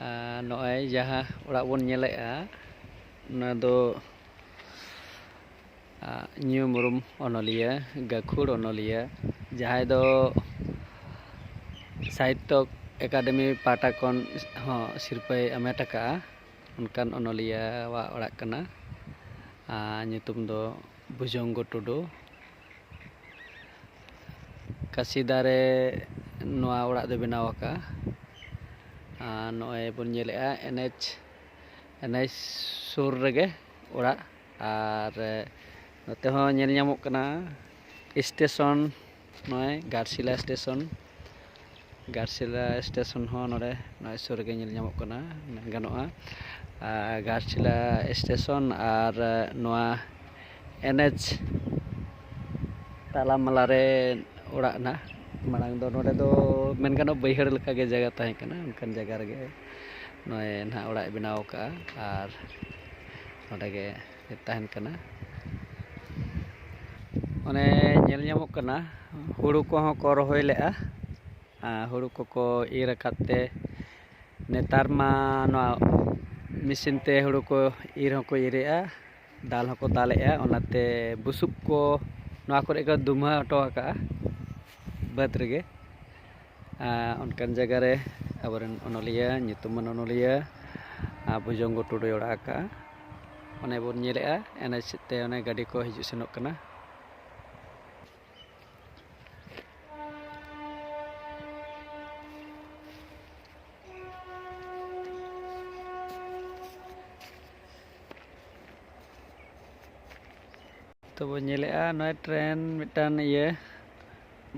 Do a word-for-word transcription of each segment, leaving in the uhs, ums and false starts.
ᱟᱨ ᱱᱚᱜᱼᱚᱭ ᱡᱟᱦᱟᱸ ᱚᱲᱟᱜ ᱵᱚᱱ ᱧᱮᱞᱮᱫᱼᱟ, ᱚᱱᱟ ᱫᱚ ᱧᱩᱢ ᱩᱨᱩᱢ ᱚᱱᱚᱞᱤᱭᱟᱹ, ᱜᱟᱹᱠᱷᱩᱲ ᱚᱱᱚᱞᱤᱭᱟᱹ, ᱡᱟᱦᱟᱸᱭ ᱫᱚ ᱥᱟᱦᱤᱛᱛᱚ ᱮᱠᱟᱰᱮᱢᱤ ᱯᱟᱦᱴᱟ ᱠᱷᱚᱱ ᱦᱚᱸ ᱥᱤᱨᱯᱟᱹᱭ ᱦᱟᱢᱮᱴ ᱟᱠᱟᱫᱼᱟ, ᱚᱱᱠᱟᱱ ᱚᱱᱚᱞᱤᱭᱟᱹᱣᱟᱜ ᱚᱲᱟᱜ ᱠᱟᱱᱟ᱾ ᱟᱨ ᱧᱩᱛᱩᱢ ᱫᱚ ᱵᱷᱩᱡᱚᱝᱜᱚ ᱴᱩᱰᱩ᱾ ᱠᱟᱥᱤᱫᱟ ᱨᱮ ᱱᱚᱣᱟ ᱚᱲᱟᱜ ᱫᱚ ᱵᱮᱱᱟᱣ ᱟᱠᱟᱫᱼᱟ᱾ ᱟᱨ ᱱᱚᱜᱼᱚᱭ ᱵᱚᱱ ᱧᱮᱞᱮᱫᱼᱟ, ᱮᱱ ᱮᱭᱤᱪ ᱮᱱ ᱮᱭᱤᱪ ᱥᱩᱨ ᱨᱮᱜᱮ ᱚᱲᱟᱜ᱾ ᱟᱨ ᱱᱚᱛᱮ ᱦᱚᱸ ᱧᱮᱞ ᱧᱟᱢᱚᱜ ᱠᱟᱱᱟ ᱥᱴᱮᱥᱚᱱ, ᱱᱚᱜᱼᱚᱭ ᱜᱷᱟᱴᱥᱤᱞᱟ ᱥᱴᱮᱥᱚᱱ᱾ ᱜᱷᱟᱴᱥᱤᱞᱟ ᱥᱴᱮᱥᱚᱱ ᱦᱚᱸ ᱱᱚᱰᱮ, ᱱᱚᱜᱼᱚᱭ ᱥᱩᱨ ᱨᱮᱜᱮ ᱧᱮᱞ ᱧᱟᱢᱚᱜ ᱠᱟᱱᱟ, ᱢᱮᱱ ᱜᱟᱱᱚᱜᱼᱟ᱾ ᱟᱨ ᱜᱷᱟᱴᱥᱤᱞᱟ ᱥᱴᱮᱥᱚᱱ ᱟᱨ ᱱᱚᱣᱟ ᱮᱱ ᱮᱭᱤᱪ ᱛᱟᱞᱟᱢᱟᱞᱟ ᱨᱮ ᱚᱲᱟᱜ ᱦᱮᱱᱟᱜᱼᱟ᱾ ᱢᱟᱲᱟᱝ ᱫᱚ ᱱᱚᱰᱮ ᱫᱚ ᱢᱮᱱ ᱜᱟᱱᱚᱜᱼᱟ, ᱵᱟᱹᱭᱦᱟᱹᱲ ᱞᱮᱠᱟᱜᱮ ᱡᱟᱭᱜᱟ ᱛᱟᱦᱮᱸ ᱠᱟᱱᱟ᱾ ᱚᱱᱠᱟᱱ ᱡᱟᱭᱜᱟ ᱨᱮᱜᱮ ᱱᱚᱜᱼᱚᱭ ᱱᱟᱦᱟᱜ ᱚᱲᱟᱜ ᱮ ᱵᱮᱱᱟᱣ ᱟᱠᱟᱫᱼᱟ ᱟᱨ ᱱᱚᱰᱮ ᱜᱮ ᱛᱟᱦᱮᱱ ᱠᱟᱱᱟ᱾ ᱚᱱᱮ ᱧᱮᱞ ᱧᱟᱢᱚᱜ ᱠᱟᱱᱟ, ᱦᱩᱲᱩ ᱠᱚᱦᱚᱸ ᱠᱚ ᱨᱚᱦᱚᱭ ᱞᱮᱫᱼᱟ᱾ ᱟᱨ ᱦᱩᱲᱩ ᱠᱚᱠᱚ ᱤᱨ ᱟᱠᱟᱫ ᱛᱮ, ᱱᱮᱛᱟᱨ ᱢᱟ ᱱᱚᱣᱟ ᱢᱮᱥᱤᱱ ᱛᱮ ᱦᱩᱲᱩ ᱠᱚ ᱤᱨ ᱦᱚᱸᱠᱚ ᱤᱨᱮᱜᱼᱟ, ᱫᱟᱞ ᱦᱚᱸᱠᱚ ᱫᱟᱞᱮᱜᱼᱟ᱾ ᱚᱱᱟᱛᱮ ᱵᱩᱥᱩᱵ ᱠᱚ ᱱᱚᱣᱟ ᱠᱚᱨᱮ ᱠᱚ ᱫᱩᱢᱦᱟᱹ ᱦᱚᱴᱚ ᱟᱠᱟᱜᱼᱟ ᱵᱟᱹᱫᱽ ᱨᱮᱜᱮ᱾ ᱟᱨ ᱚᱱᱠᱟᱱ ᱡᱟᱭᱜᱟ ᱨᱮ ᱟᱵᱚᱨᱮᱱ ᱚᱱᱚᱞᱤᱭᱟᱹ, ᱧᱩᱛᱩᱢᱟᱱ ᱚᱱᱚᱞᱤᱭᱟᱹ, ᱟᱨ ᱵᱷᱩᱡᱚᱝᱜᱚ ᱴᱩᱰᱩᱭ ᱚᱲᱟᱜ ᱟᱠᱟᱜᱼᱟ᱾ ᱚᱱᱮ ᱵᱚᱱ ᱧᱮᱞᱮᱜᱼᱟ, ᱮᱱ ᱮᱭᱤᱪ ᱛᱮ ᱚᱱᱮ ᱜᱟᱹᱰᱤ ᱠᱚ ᱦᱤᱡᱩᱜ ᱥᱮᱱᱚᱜ ᱠᱟᱱᱟ᱾ ᱛᱚ ᱵᱚ ᱧᱮᱞᱮᱜᱼᱟ, ᱱᱚᱜᱼᱚᱭ ᱴᱨᱮᱱ ᱢᱤᱫᱴᱟᱝ ᱤᱭᱟᱹ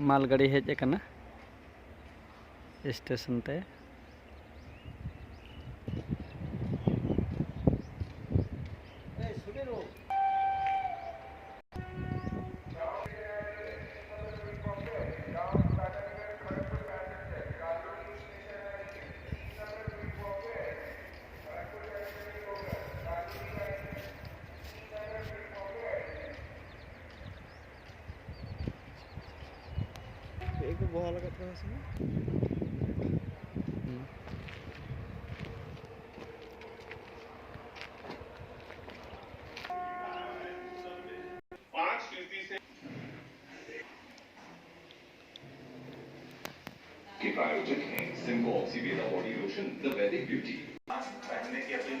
ᱢᱟᱞ ᱜᱟᱹᱰᱤ ᱦᱮᱡ ᱟᱠᱟᱱᱟ ᱥᱴᱮᱥᱚᱱ ᱛᱮ᱾ ᱪᱮᱫ ᱠᱚ ᱵᱚᱦᱟᱞ ᱟᱠᱟᱫ ᱛᱟᱦᱮᱸᱱᱟ ᱥᱮ? ᱦᱩᱸ᱾ प्रायोजक हैं सिम्बॉल सीबेदा बॉडी लोशन, द वैदिक ब्यूटी।